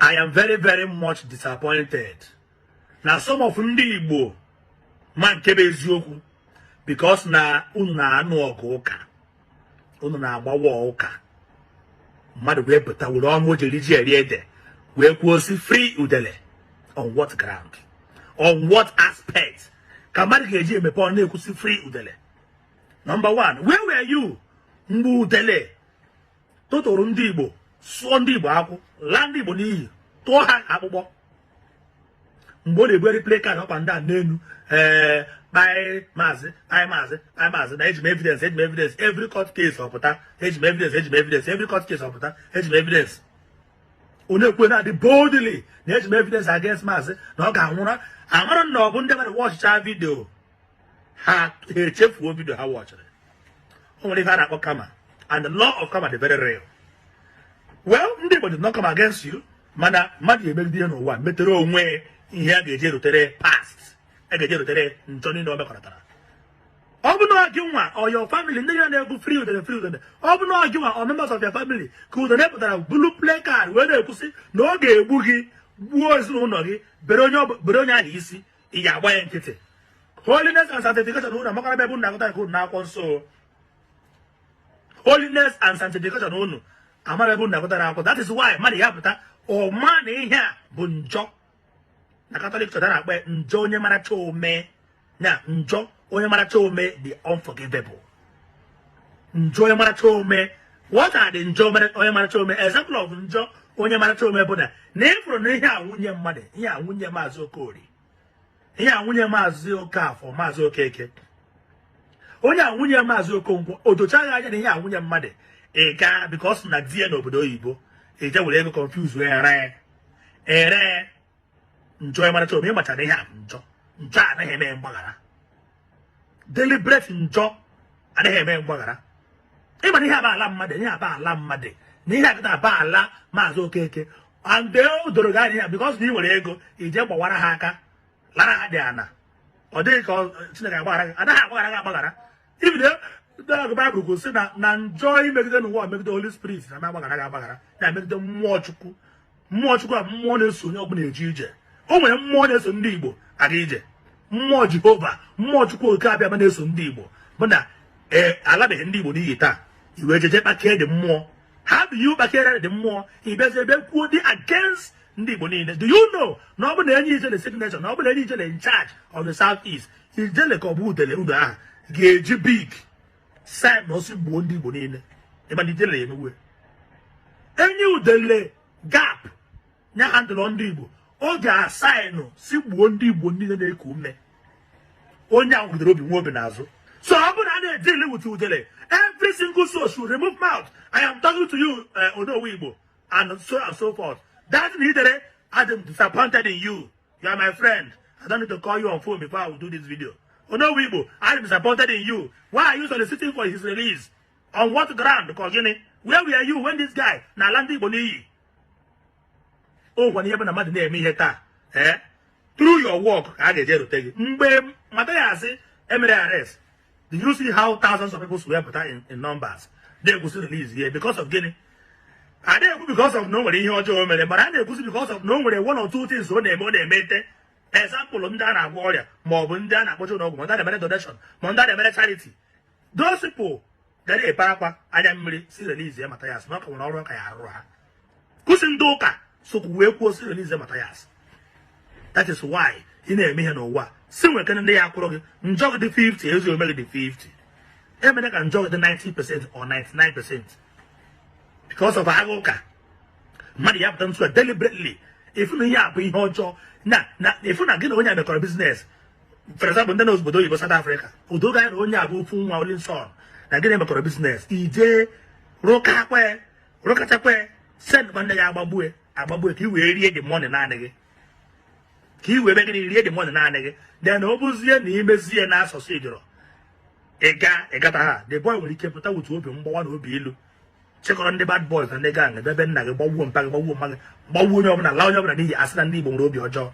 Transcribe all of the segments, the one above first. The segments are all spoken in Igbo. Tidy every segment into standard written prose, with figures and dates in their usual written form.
I am very, very much disappointed na some of ndị Igbo ma nke bụ eziokwu, because na unu na-anụ ọgụ ụka, unu na-agbawa ụka. Mmadụ wee pụta were ọnụ o jiri ji eri ede wee kwuo si, "Free Udele." On what ground? On what aspect ka mmadụ ga-eji emepe ọnụ na-ekwusi "Free Udele"? Number one, where were you mgbe Udele tụtụrụ ndị Igbo, sụọ ndị Igbo akwụ, laa ndị Igbo n'iyi, tụọ ha akpụkpọ, mgbe ọ na-ebugharị placard ọkwa ndị a n'elu, ee, kpaị maazị, kpaị maazị, kpaị maazị, na eji m evidence, eji m evidence? Every court case ọpụta, "Eji m evidence, eji m evidence." Every court case ọpụta, "Eji m evidence." Onye ekwe na-adị boldly na "Eji m evidence against maazị," na ọ ga-anwụra amara na ọ bụ ndị mmadụ watchịcha video ha echefuo video ha watchịrị. O nwere ife a na-akpọ karma, and the law of karma dị very real. Well, ndị Igbo did not come against you, mana mmadụ ga-emegide ihe n'ụwa, metere onwe ihe a ga-eji erutere past, a ga-eji erutere njọ niile o mekọrọtara. Ọ bụ na gị nwa or your family, ndị ya na-ekwu "Free Udele, free Udele," ọ bụ na gị nwa or members of your family ka Udele pụtara bulu placard wee na-ekwusị na ọ ga-egbu gị, gbuo ezinụlọ gị, bere onye ahụ isi, ị ga-agba ya nkịtị? Holiness and sanctification unu amakara ebe unu na-agụta nke unu n'akwụkwọ nsọ. Holiness and sanctification unu amara ebe unu na-agụta n'akwụkwọ. That is why mmadụ ya pụta ọma na ihe a bụ njọ. Na Catholic Church, a na-akpọ ya njọ onye maracha ome, na njọ onye maracha ome, the unforgivable njọ onye maracha ome. What are the njọ onye maracha ome? Example of njọ onye maracha ome bụ na ịfụrụ na ihe a nwunye mmadụ, ihe a nwunye Maazị Okorie, ihe a nwunye Maazị Okafọ, Maazị Okeke, onye a nwunye Maazị Okonkwo, o dochaghị anya na ihe a nwunye mmadụ, ị gaa because na di ya n'obodo oyibo, ị je were ego confuse wee ree ere. Njọ onye maracha ome. Ịmachara ihe a bụ njọ. Njọ a anaghị eme mgbaghara. Deliberate njọ anaghị eme mgbaghara. Ịma na ihe aba ala mmadụ, ihe aba ala mmadụ, na ihe akịta aba ala Maazị Okeke, and o doro gị anya, because na ị nwere ego, ije gbawara ha aka, lara ha dị ana. Ọ dịghị ka Chineke agbaghara gị. Anaghị agbaghara gị agbaghara. Ibido agụ Baịbụl kwuru sị na njọ imegide n'ụwa, megide Holy Spirit, na agbaghara gị agbaghara, na-emegide mmụọ Chukwu. Mmụọ Chukwu a, mmụọ na-eso onye ọbụla eje ije. O nwere mmụọ na-eso ndị Igbo aga ije, mmụọ Jehova, mmụọ Chukwu Oke Abịa na-eso ndị Igbo, bụ na ee, alabeghị ndị Igbo n'iyi taa. Iwe jeje kpakee dị mmụọ ha bụ iwu, kpakere dị mmụọ, ịbịazi ebe kwuo dị against ndị Igbo niile. Do you know na ọ bụ na enye Ijele signature, na ọ bụ na enye Ijele in charge of the South East, Ijele ka ọ bụ Udele unu ahụ ga-eji big sign na osi gbuo ndị Igbo niile? Ịma na Ijele emegbu enye Udele gap nya handle ndị Igbo, ọ ga-asaịnụ si gbuo ndị Igbo niile na-eku ume. Onye ahụ gidere obi nwe obi n'azụ. So ọ bụrụ na a na-edeal with Udele, every single soul should remove mouth. I am talking to you, Onowu Igbo and so and so forth, that idere, I am disappointed in you. You are my friend. I don't need to call you on phone before I will do this video. Onowu Igbo, I am disappointed in you. Why are you soliciting for his release? On what ground? Ka gịnị? Where were you when this guy na-ala ndị Igbo n'iyi? O gwara ihe bụ na mmadụ na-eme ihe taa, ee, through your work ka a ga-eje rute gị. Mgbe Mathias emere arrest, do you see how thousands of people were pụta in numbers na-ekwusi release here? Because of gịnị? A na-ekwu because of na o nwere ihe ọjọọ o mere, mana a na-ekwusi because of na o nwere one or two things ọ na-eme, ọ na-emete. Example, ndị a na-agwọ ọrịa, ma ọ bụ ndị a na-akpọcha ụlọọgwụ, ma ndị a na-emere donation, ma ndị a na-emere charity, those people gara epe akwa anya mmiri si release ya Mathias, na ọ ka nwere ọrụ ka ya arụrụ ha. Kwụsị ndị ụka sokwu wee kwuo si release Mathias. That is why ị na-eme ihe n'ụwa, si nwekene ndị ya akwụrụ gị. Njọ gị dị 50, ezi ome gị dị 50, emere ka njọ gị dị 90% or 99% because of agha ụka. Mmadụ ya pụta ntu a deliberately, ifu na ihe a bụ ihe ọjọọ, na ifu na gị na onye a mekọrọ business. For example, ndị na obodo oyibo, South Africa, odoga ya na onye a bụ ofu nwa, only son, na gịnị mekọrọ business, ije rụkakwe, rụkachakwe, send nwanne ya agbagbue agbagbue ka i wee rie the money naanị gị, ka i wee mee gịnị? Rie the money naanị gị. Then ọ bụzie na imezie na asọsụ ijọrọ ịga ịgata ha, the boy nwere ike pụta wutu obi mgbawa na obi ilu, chịkọrọ ndị bad boys na ndị gang ebe nna gị, gbagbuo mpa gị, gbagbuo mma gị, gbagbuo onye ọbụla, laa onye ọbụla n'ihi asị na ndị Igbo nwere obi ọjọọ.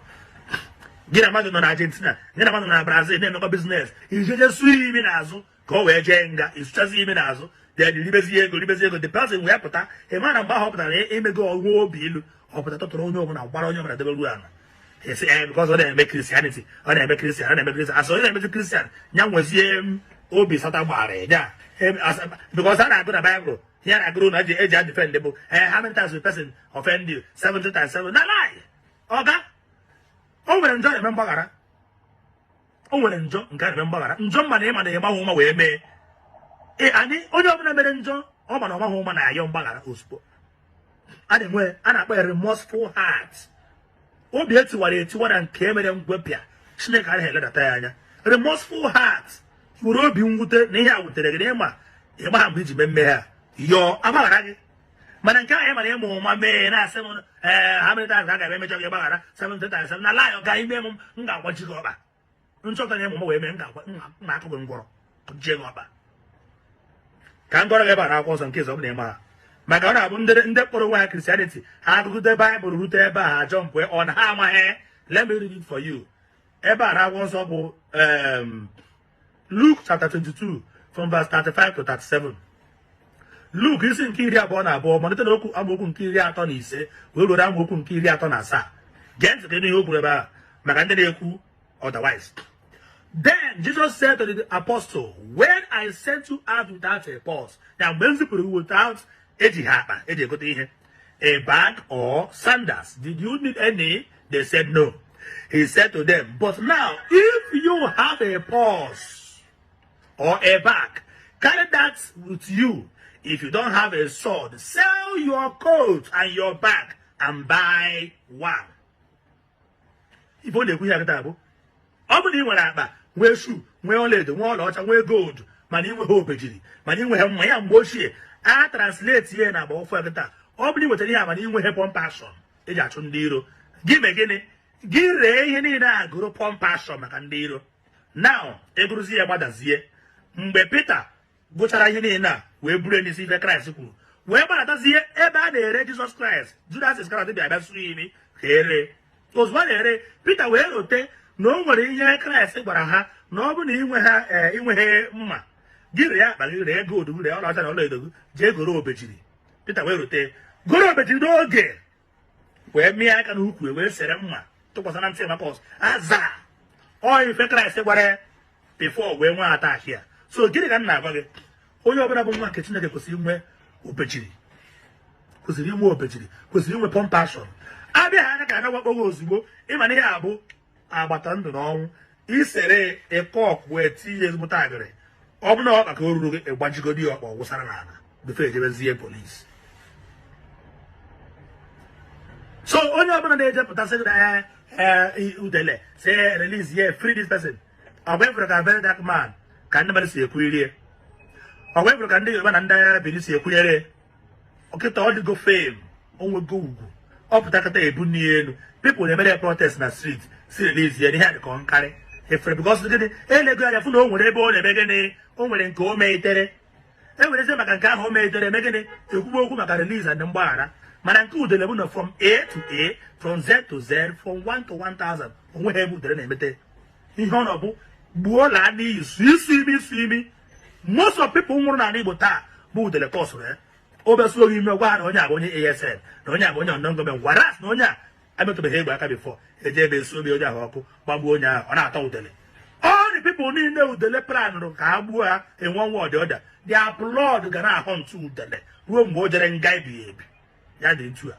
Gị na mmadụ nọ na Argentina, gị na mmadụ nọ na Brazil na-emekọ business, ijeje sụọ imi n'azụ ka o wee jee nga, ịsụchazi imi n'azụ, then ribezi ego, ribezi ego. The person wee pụta, ị ma na mgbe ahụ ọ pụtara imego ọnwụ obi ilu, Ọ pụta tụtụrụ onye ọbụla, gbara onye ọbụla debe ruo ala. Esi ee, because ọ na-eme Christianity, ọ na-eme Christian, ọ na-eme Christian. Asị onye na-emezi Christian ya nwezie obi sata gbara ya, because a na-agụ na Bible, ihe a na-agụrụ na eji adefend bụ how many times will person offend you? 70 times 7. Na lie, ọga. O nwere njọ na-eme mgbaghara, o nwere njọ nke a na-eme mgbaghara. Njọ mma na ịma na ịgbanwe ụma wee mee. Ee, anyị onye ọbụla mere njọ ọ ma na ọmaghị ụma na-ayọ mgbaghara ozugbo. A na-enwe a na-akpọ ya remorseful heart, obi etiwara etiwa na nke emere ngwepịa. Chineke anaghị eledata ya anya. Remorseful heart, were obi mwute na ihe a wutere gị na ịma ịgba ha mgbe iji mee mmehie a, yọọ agbaghara gị. Mana nke ahụ ị mara ịmụ ụma mee, na-asị m ee, how many times ka a ga-eme emejọ gị gbaghara? 70 times 7. Na lie, ọga. Ime m ga-agbaji gị ọkpa. Nchọpụta na ịmụ ụma wee mee, m ga-agwa m na-akụ gị ngwọrọ, jie gị ọkpa. Ka m gọrọ gị ebe a n'akwụkwọ nsọ nke ịzọ bụ na ịma ha, maka ọ na-abụ ndị kpọrọ onwe ha Christianity, ha agụgide Baịbụl rute ebe a, ha jump ọ na ha amaghị. Let me read it for you. Ebe a n'akwụkwọ nsọ bụ Luke chapter 22 from verse 35 to 37. Luke isi nke 22, malite n'okwu amaokwu nke 35 wee ruo amaokwu nke 37. Gee ntị ka ịnụ ihe o kwuru ebe a maka ndị na-ekwu otherwise. Then Jesus said to the apostle, "When I sent you out without a purse," na mgbe m zipụrụ gị without ejighị akpa eji egote ihe, "a bag or sandals, did you need any?" They said no. He said to them, "But now, if you have a purse or a bag, carry that with you. If you don't have a sword, sell your coat and your bag and buy one." Ife ọ na-ekwu ihe akịta bụ, ọ bụrụ na ị nwere akpa, nwee shoe, nwee ọlaedo, nwee ọlaọcha, nwee gold, mana ị nweghị obejiri, mana ị nweghị mma ya mgbe ochie a translate ihe na agba ọfụ ya kịta, ọ bụrụ na ị nwetara ihe a mana ị nweghị pump action eji achụ ndị iro gị, mee gịnị? Gị ree ihe niile a, gụrụ pump action maka ndị iro. Now egụrụzi ya gbadazie. Mgbe Pita gụchara ihe niile a wee buru n'isi ife Kraịst kwuru, wee gbadatazie ebe a na-ere Jizọs Kraịst, Judas Iskarọt bịa bịa sụrụ imi ka ere. Ozugbo a na-ere, Pita wee rote na o nwere ihe Kraịst gwara ha, na ọ bụ na inwe ha ee inweghị mma, gị ree akpa gị, ree gold gị, ree ọlaọcha na ọlaedo gị, jee goro obejiri. Pita wee rote, goro obejiri n'oge, wee mịa aka n'ukwu, wee sere mma tụkwasị na ntị Makọs aza ọ ife Kraịst gwara ya before wee nwee attack ya. So gịnị ka m na-agwa gị? Onye ọbụla bụ nwa nke Chineke kwesịrị inwe obejiri, kwesịrị inwe obejiri, kwesịrị inwe pump action. Abịa ha anya ka aga wakpo gị ozugbo, ịma na ihe a bụ agbata ndụ na ọnwụ. Isere ịkọk wee tinye ezigbote agịrị, ọ bụ na ọkpa ka o ruru gị, ịgbajigodi ya ọkpa, ọ wụsara n'ala before ejebezie polisi. So onye ọbụla na-ejepụtasị gị na udele say release ye, free this person, ọ bụ efere ka very dark man ka ndị mmadụ si ekwurie, ọ bụ efere ka ndị Yoruba na ndị agha Benin si ekwunyere. Ọkịta ọ dịgo fame, o nwego ugwu, ọ pụta kịta ebu nne ya elu. People na-emere protest na street si release ya n'ihe a dịka nkarị efere, because gịnị? Elego anya fụ na o nwere ebe ọ na-eme gịnị, o nwere nke o meitere. E werezie maka nke ahụ o meitere eme gịnị? Ekwugbo okwu maka release and mgbaghara. Mana nke udele bụ na from A to A, from Z to Z, from 1 to 1000, onweghị ebe udele na-emete ihe ọ nọ bụ gbuo laa n'iyi, su isu imi, isu imi. Most of people nwụrụ n'ala Igbo taa bụ udele kọsụrụ ya. Obesuo gị ime, gwa ha na onye a bụ onye ASN, na onye a bụ onye unknown gunmen, whereas na onye a emetụbeghị egbe aka before. Eje ebe esu obi onye ahụ ọkụ, gbagbuo onye ahụ. Ọ na-atọ udele. All the people niile udele planụrụ ka ha gbuo ha enwe ọnwa ọdị ọda, their blood ga na-ahụ ntụ udele ruo mgbe o jere nga ebighị ebi. Ya dị ntu a.